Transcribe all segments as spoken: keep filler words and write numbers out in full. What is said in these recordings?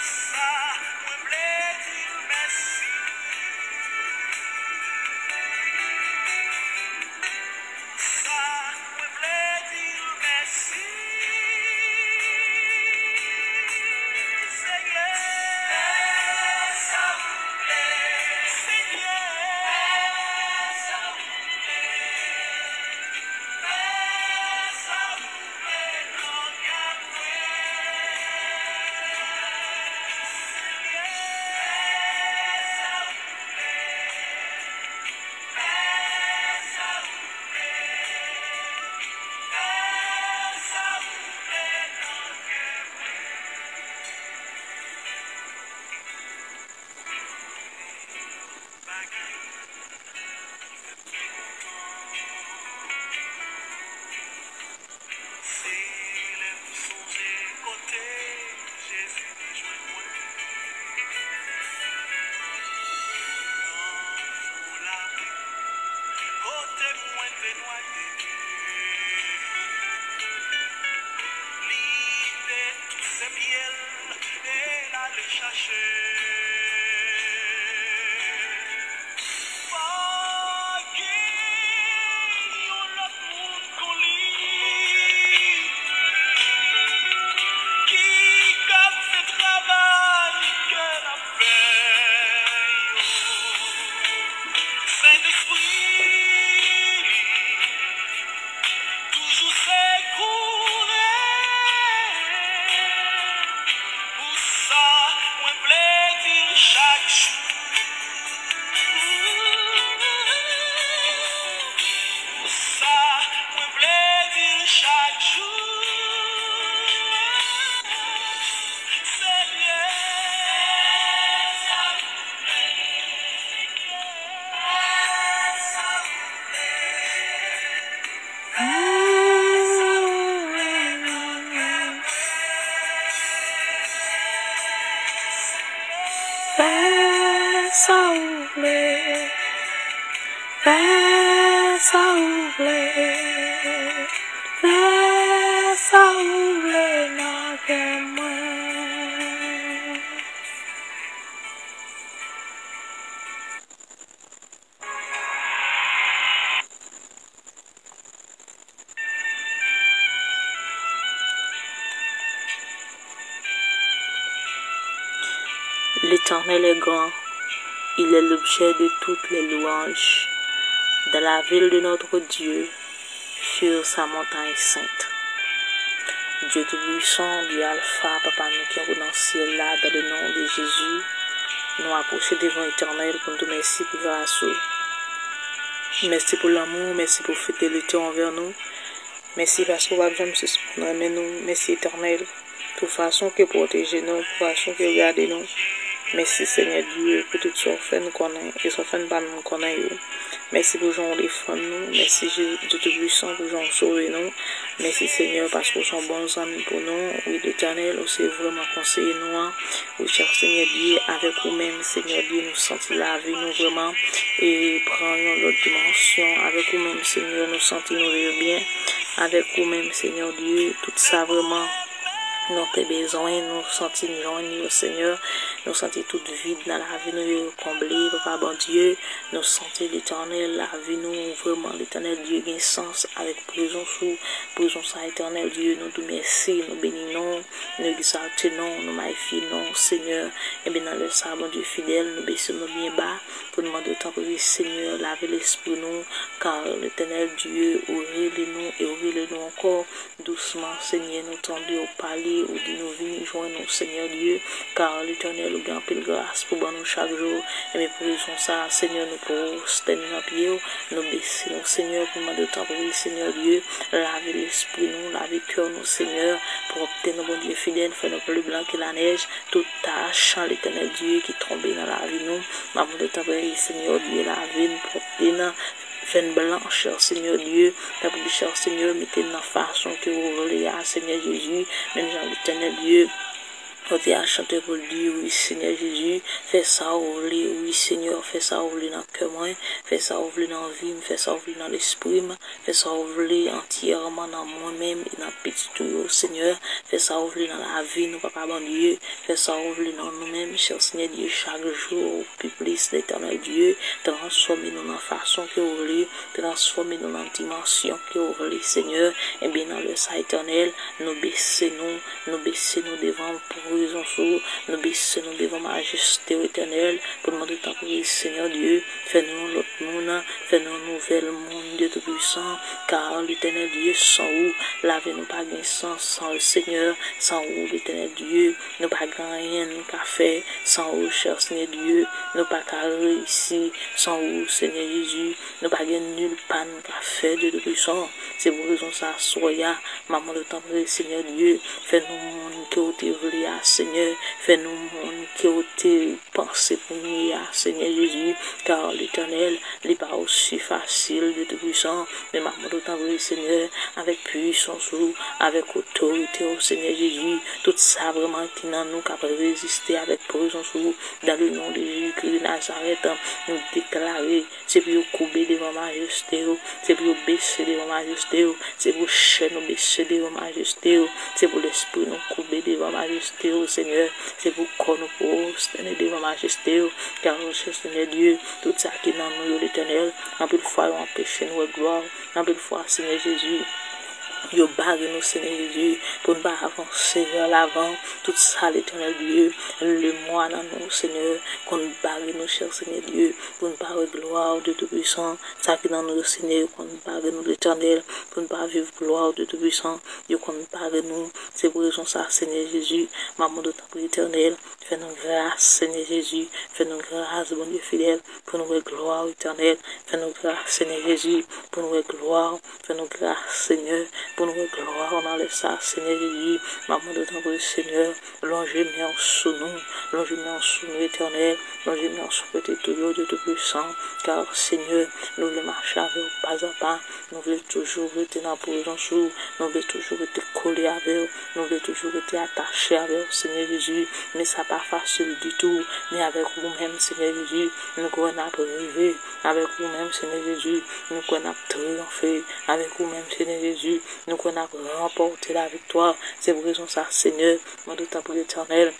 Sa mwen vle di l mèsi. Sa mwen vle di l mèsi. Senyè, fè sa w vle. Senyè, fè sa w vle. Se lè m sonje kote Jezi te jwenn mwen. Nan jou lapli, kote mwen te nwaye. Li te touse pye l e l ale chache. Pa gen yon lòt moun kon li ki ka fè travay ke l ap fè yo. Sentespri li toujou sekoure. Pou sa, mwen vle di l chak jou. Pou sa, mwen vle di l chak jou. Senyè, fè sa w vle, fè sa w vle, fè sa w vle nan kè mwen. L'Éternel est grand, il est l'objet de toutes les louanges dans la ville de notre Dieu, sur sa montagne sainte. Dye Toupisan, Dye Alfa, Papa nou ki anwo nan syèl la, dans le nom de Jésus, nou apwoche devan Etènèl pou n di w mèsi pou gras ou. Mèsi pou lanmou, mèsi pou fidelite w anvè nou. Mèsi paske w p ap janm sispann renmen nou. Mèsi Etènèl, pou fason ke w pwoteje nou, pou fason ke w gade nou. Mèsi Senyè Dye pou tout sa w fè n konnen e sa w fè n pa menm konnen yo. Mèsi pou jan w defann nou. Mèsi Jezi Toupisan pou jan w sove nou. Mèsi Senyè paske w se yon bon zanmi pou nou. Wi Letènèl, ou se vrèman konseye nou an. Wi chè Senyè Dye, avèk ou menm Senyè Dye nou santi lavi nou vrèman e pran yon lòt dimansyon. Avèk ou menm Senyè nou santi nou viv byen. Avèk ou menm Senyè Dye, tout sa vrèman nou te bezwen, nou santi n jwenn yo, Senyè. Nou santi tout vid nan lavi nou yo konble, Papa Bondye. Nou santi, Letènèl, lavi nou vrèman, Letènèl Dye, gen sans avèk prezans ou. Prezans sa, Etènèl Dye, nou di w mèsi, nou beni non w, nou egzalte non w, nou mayifye non w, Senyè. Ebyen, nan lè sa, Bondye fidèl, nou bese nou byen ba pou n mande w, tanpri, Senyè, lave lespri nou, kar, Letènèl Dye, ou rele nou e ou rele nou ankò. Dousman, Senyè, nou tande w pale, ou di nou vini jwenn ou, Senyè Dye, kar Letènèl, ou gen anpil gras pou ban nou chak jou. Ebyen, pou rezon sa a, Senyè, nou pwostène nan pye w, nou bese nou, Senyè, pou mande w, tanpri, Senyè Dye, lave lespri nou, lave kè nou, Senyè, pwòpte nou, Bondye fidèl, fè nou pli blan ke lanèj, tout tach, Letènèl Dye, ki tonbe nan lavi nou, n ap mande w, tanpri, Senyè Dye, lave n, pwòpte n, fè n blanch, Senyè Dye, tanpri, chè Senyè, mete n nan fason ke ou vle a, Senyè Jezi, menm jan Letènèl Dye, Kontinye ap chante pou l di, wi, Senyè Jezi, fè sa w vle, wi, Senyè, fè sa w vle nan kè mwen, fè sa w vle nan vi m, fè sa w vle nan lespri m, fè sa w vle antyèman nan mwen menm e nan pitit ou yo, Senyè, fè sa w vle nan lavi nou, Papa Bondye, fè sa w vle nan nou menm, chè Senyè Dye, chak jou, pi plis, Letènèl Dye, transfòme nou nan fason ke w vle, transfòme nou nan dimansyon ke w vle, Senyè, ebyen, nan lè sa, Etènèl, nou bese nou, nou bese nou devan prezans ou, nou bese nou devan majeste w, Etènèl, pou n mande w tanpri, Senyè Dye, fè nou yon lòt moun, fè nou yon nouvèl moun, Dye Toupisan, kar Letènèl Dye, san ou, lavi nou pa gen sans, san ou, Senyè, san ou, Letènèl Dye, nou pa gen anyen nou ka fè, san ou, chè Senyè Dye, nou pa ka reyisi, san ou, Senyè Jezi, nou pa gen nil pa n ka fè, Dye Toupisan. Se pou rezon sa, aswè a, m ap mande w tanpri, Senyè Dye, fè nou moun ke w te vle a, Senyè, fè nou moun ke w te panse pou nou ye a, Senyè Jezi, kar Letènèl, li pa osi fasil, Dye Toupisan, men m ap mande w tanpri, Senyè, avèk pwisans ou, avèk otorite w, Senyè Jezi, tout sa vrèman ki nan nou k ap reziste avèk prezans ou, dans le nom de Jésus-Christ de Nazareth, nou deklare, se pou yo koube devan majeste w, se pou yo bese devan majeste w, se pou chè nou bese devan majeste w, se pou lespri nou koube devan majeste w, Senyè, se pou kò nou pwostène devan majeste w, kar, chè Senyè Dye, tout sa ki nan nou yo, Letènèl, anpil fwa yo anpeche nou wè glwa w, anpil fwa, Senyè Jezi, yo bare nou, Senyè Jezi, pou n pa avanse vè lavan. Tout sa, Letènèl Dye, lemwa nan nou, Senyè, konn bare nou, chè Senyè Dye, pou n pa wè glwa w, Dye Toupisan. Sa ki nan nou yo, Senyè, yo konn bare nou, Letènèl, pou n pa viv glwa w, Dye Toupisan. Yo konn bare nou. Se pou rezon sa, Senyè Jezi, m ap mande w tanpri, Etènèl, fè nou gras, Senyè Jezi, fè nou gras, Bondye fidèl, pou nou wè glwa w, Etènèl, fè nou gras, Senyè Jezi, pou nou wè glwa w, fè nou gras, Senyè, pou nou wè glwa w nan lè sa, Senyè Jezi, m ap mande w tanpri, Senyè, lonje men w sou nou, lonje men w sou nou, Etènèl, lonje men w sou pitit ou yo, Dye Toupisan, kar, Senyè, nou vle mache avè w pa a pa, nou vle toujou rete nan prezans ou, nou vle toujou rete kole avè w, nou vle toujou rete atache avè w, Senyè Jezi, men sa pa fasil ditou, men avèk ou menm, Senyè Jezi, nou kwè n ap rive, avèk ou menm, Senyè Jezi, nou kwè n ap triyonfe, avèk ou menm, Senyè Jezi, nou kwè n ap ranpòte laviktwa. Se pou rezon sa, Senyè, mande w tanpri, Etènèl,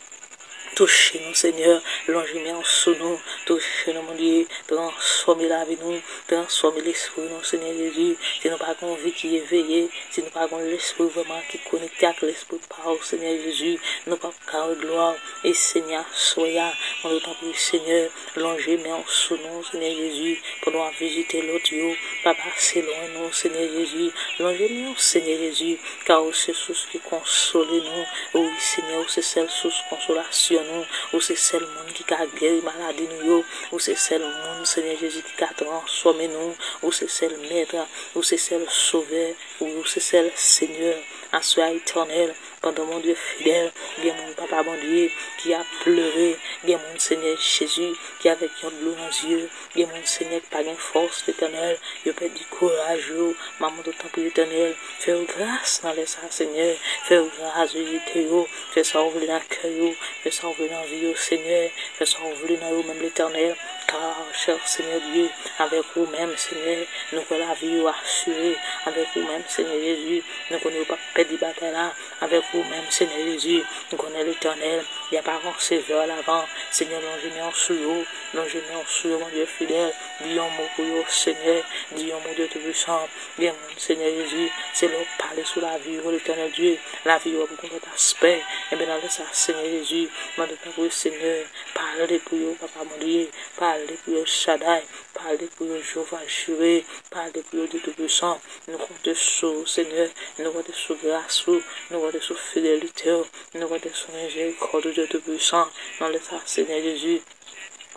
touche nou, Senyè, lonje men w sou nou, touche nou, Bondye, transfòme lavi nou, transfòme lespri nou, Senyè Jezi. Si nou pa gen yon vi ki eveye, si nou pa gen yon lespri vrèman ki konekte ak lespri pa w, Senyè Jezi, nou p ap ka wè glwa w. E Senyè, aswè a, mande w tanpri, Senyè, lonje men w sou nou, Senyè Jezi, pandan w ap vizite lòt yo, pa pase lwen nou, Senyè Jezi, lonje men w, Senyè Jezi, kar ou se sous ki konsole nou. Wi, Senyè, ou se sèl sous konsolasyon nou. Ou se sèl moun ki ka geri maladi nou yo. Ou se sèl moun, Senyè Jezi, ki ka transfòme nou. Ou se sèl Mèt. Ou se sèl Sovè. Wi, ou se sèl Senyè. Aswè a, Etènèl, pandan Bondye fidèl, gen moun, Papa Bondye, ki ap plere. Gen moun, Senyè Jezi, ki avèk yon dlo nan zye. Gen moun, Senyè, ki pa gen fòs, Letènèl. Yo pèdi kouraj yo. M ap mande w tanpri, Etènèl, fè yo gras nan lè sa, Senyè. Fè yo gras vizite yo. Fè sa w vle nan kè yo. Fè sa w vle nan vi yo, Senyè. Fè sa w vle nan yo menm, Letènèl. Kar, chè Senyè Dye, avèk ou menm, Senyè, nou kwè lavi yo asire. Avèk ou menm, Senyè Jezi, nou konnen yo p ap pèdi batay la. Avèk ou menm, Senyè Jezi, nou konnen, Letènèl, y ap avanse vè lavan. Senyè, lonje men w sou yo. Lonje men w sou yo, Bondye fidèl. Di yon mo pou yo, Senyè. Di yon mo, Dye Toupisan. Gen moun, Senyè Jezi, se lè w pale sou lavi yo, Letènèl Dye, lavi yo ap gen yon lòt aspè. Ebyen, nan lè sa, Senyè Jezi, mande tanpri, Senyè, pale pou yo, Papa Bondye, pale pou yo, Shaddai, pale pou yo, Jewova Jire, pale pou yo, Dye Toupisan. Nou konte sou ou, Senyè, nou konte sou gras ou, nou konte sou fidelite w, nou konte sou mizerikòd ou, Dye Toupisan. Nan lè sa, Senyè Jezi,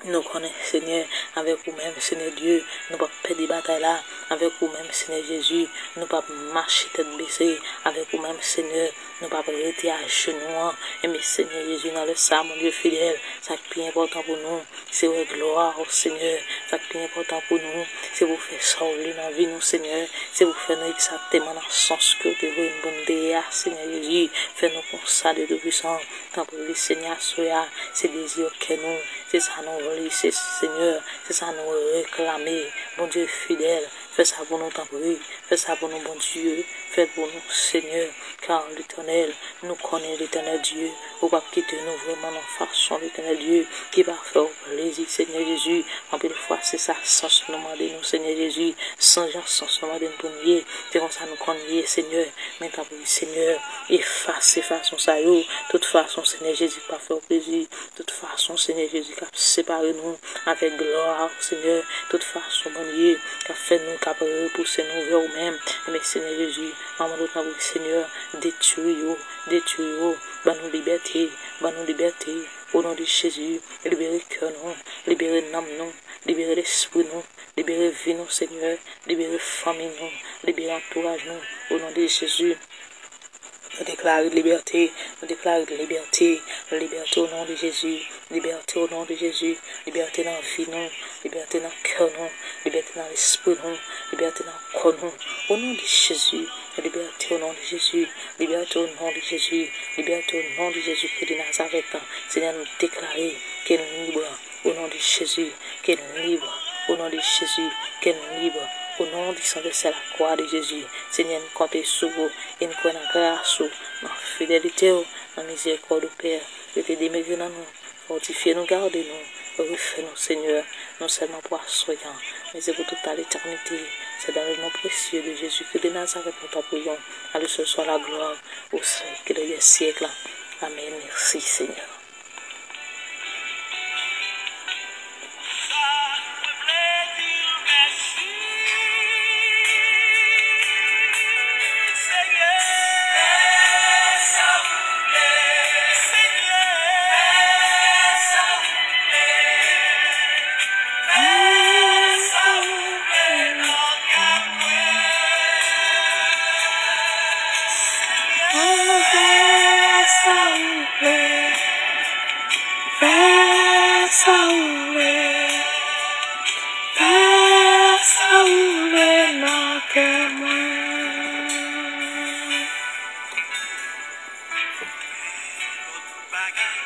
Nou konnen, Senyè, avèk ou menm, Senyè Dye, nou p ap pèdi batay la. Avèk ou menm, Senyè Jezi, nou p ap mache tèt bese. Avèk ou menm, Senyè, nou p ap rete ajenou an. Enben, Senyè Jezi, nan lè sa a, Bondye fidèl, sa k pi enpòtan pou nou, se wè glwa w, Senyè. Sa k pi enpòtan pou nou, se pou w fè sa w vle nan vi nou, Senyè. Se pou w fè nou egzakteman nan sans ke w te voye n pou n te ye a, Senyè Jezi. Fè nou konsa, Dye Toupisan. Tanpri, Senyè, aswè a, se dezi kè nou, se sa nou vle, se, Senyè, se sa nou reklame. Bondye fidèl, fè sa pou nou, tanpri, fè sa pou nou, Bondye, fè l pou nou, Senyè, kar Letènèl, nou konnen, Letènèl Dye, ou p ap kite nou vrèman nan fason, Letènèl Dye, ki pa fè w plezi, Senyè Jezi. Anpil fwa, se sa sans nou mande nou, Senyè Jezi, san jan sans nou mande n pou n ye, se konsa nou konn ye, Senyè. Men tanpri, Senyè, efase fason sa yo, tout fason, Senyè Jezi, k pa fè w plezi. Tout fason, Senyè Jezi, k ap separe nou avèk glwa w, Senyè. Tout fason, Bondye, k ap fè nou, k ap repouse nou vè ou menm. Men, Senyè Jezi, an mande w tanpri, Senyè, detwi yo, detwi yo. Ban nou libète, ban nou libète. O non de Jezi, libere kè nou, libere nanm nou, libere lespri nou, libere vi nou, Senyè, libere fanmi nou, libere antouraj nou. O non de Jezi. Nou deklare libète, nou deklare libète, libète o non de Jezi, libète o non de Jezi, libète nan vi nou, libète nan kè nou, libète nan lespri nou, libète nan kò nou, o non de Jezi, libète o non de Jezi, libète o non de Jezi, libète o non de Jezi Kris de Nazarèt, Senyè, nou deklare ke n lib, o non de Jezi, ke n lib. O non de Jezi, ke n lib. O non di san vèsè lakwa de Jezi, Senyè, n konte sou ou e n kwè nan gras ou, nan fidelite w, nan mizerikòd ou, Pè. Rete demere nan nou, fòtifye nou, gade nou, refè nou, Senyè, non sèlman pou aswè an, men se pou tout a letènite. Se dans le nom précieux de Jésus-Christ de Nazareth nou ta priyè. À lui seul soit la gloire au siècle des siècles. Amen. Merci, Seigneur. Fè sa ou vle, fè sa ou vle, fè sa ou vle nan kè mwen. Lòt bagay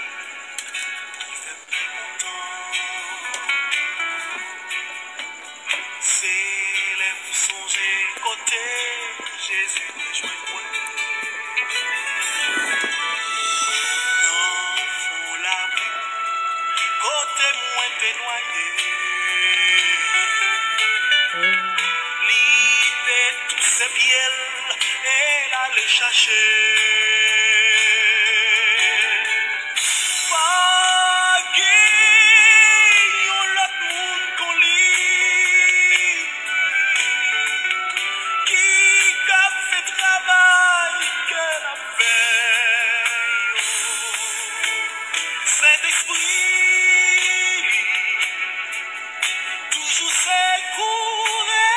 ki fè m pi kontan, se lè m sonje kote Jezi te jwenn mwen. Nan fon lavi, kote mwen te nwaye, li te touse pye l e l ale chache. Pa gen yon lòt moun kon li ki ka fè travay ke l ap fè yo. Sentespri toujou sekoure.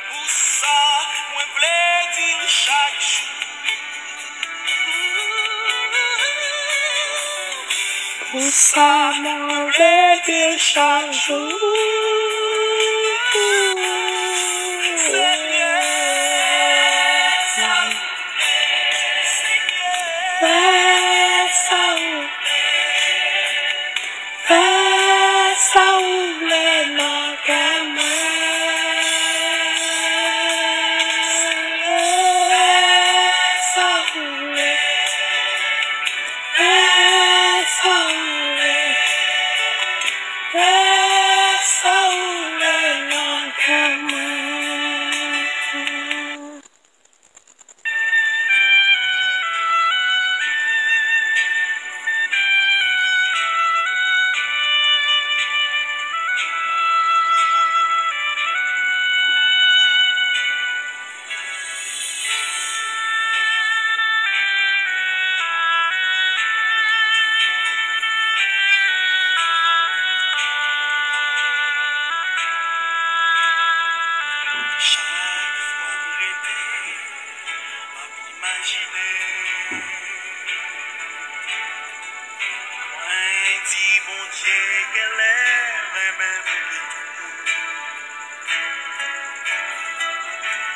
Pou sa, mwen vle di l chak jou. Pou sa, mwen vle di l chak jou. Senyè, fè sa ou vle. Fè sa ou vle nan kè mwen. Fè sa ou vle. Fè sa ou vle. Fè sa ou vle nan kè mwen.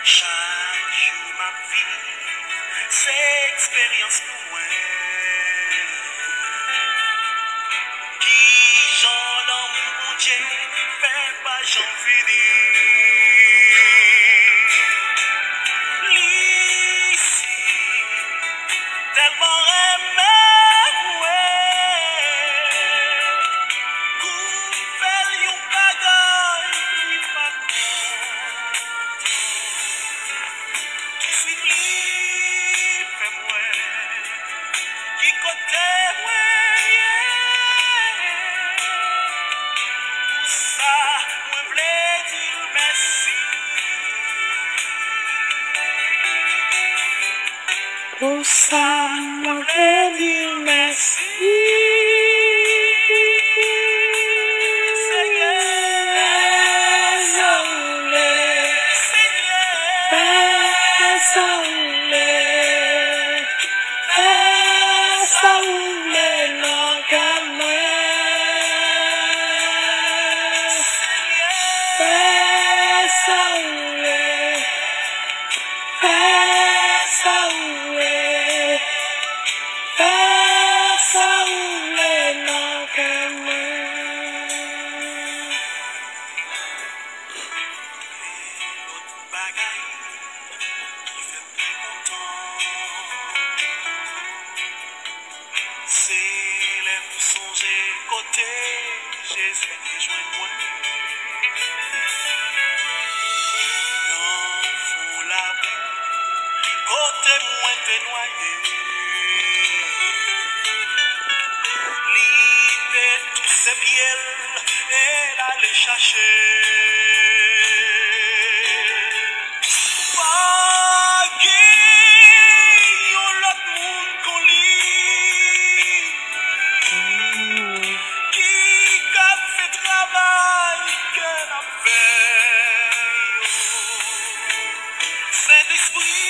Chak jou m ap viv, se eksperyans pou mwen. Kijan lanmou Bondye fè pa janm fini. Li si tèlman renmen mwen, pou fè l yon bagay li pa t Ki swiv li fè m wè ki kote mwen ye. Pou sa, mwen vle di l mèsi. Pou sa, mwen vle di l mèsi. Senyè, fè sa w vle. Senyè, fè sa w vle. Fè sa w vle nan kè mwen. Senyè, fè sa w vle. Fè sa w vle, fè sa w vle nan kè mwen. Lòt bagay ki fè m pi kontan, se lè m sonje kote Jezi te jwenn mwen. Nan fon labou, kote mwen te nwaye. Li te touse pye l e l ale chache. Pa gen yon lòt moun kon li ki ka fè travay ke n ap fè yo. Sentespri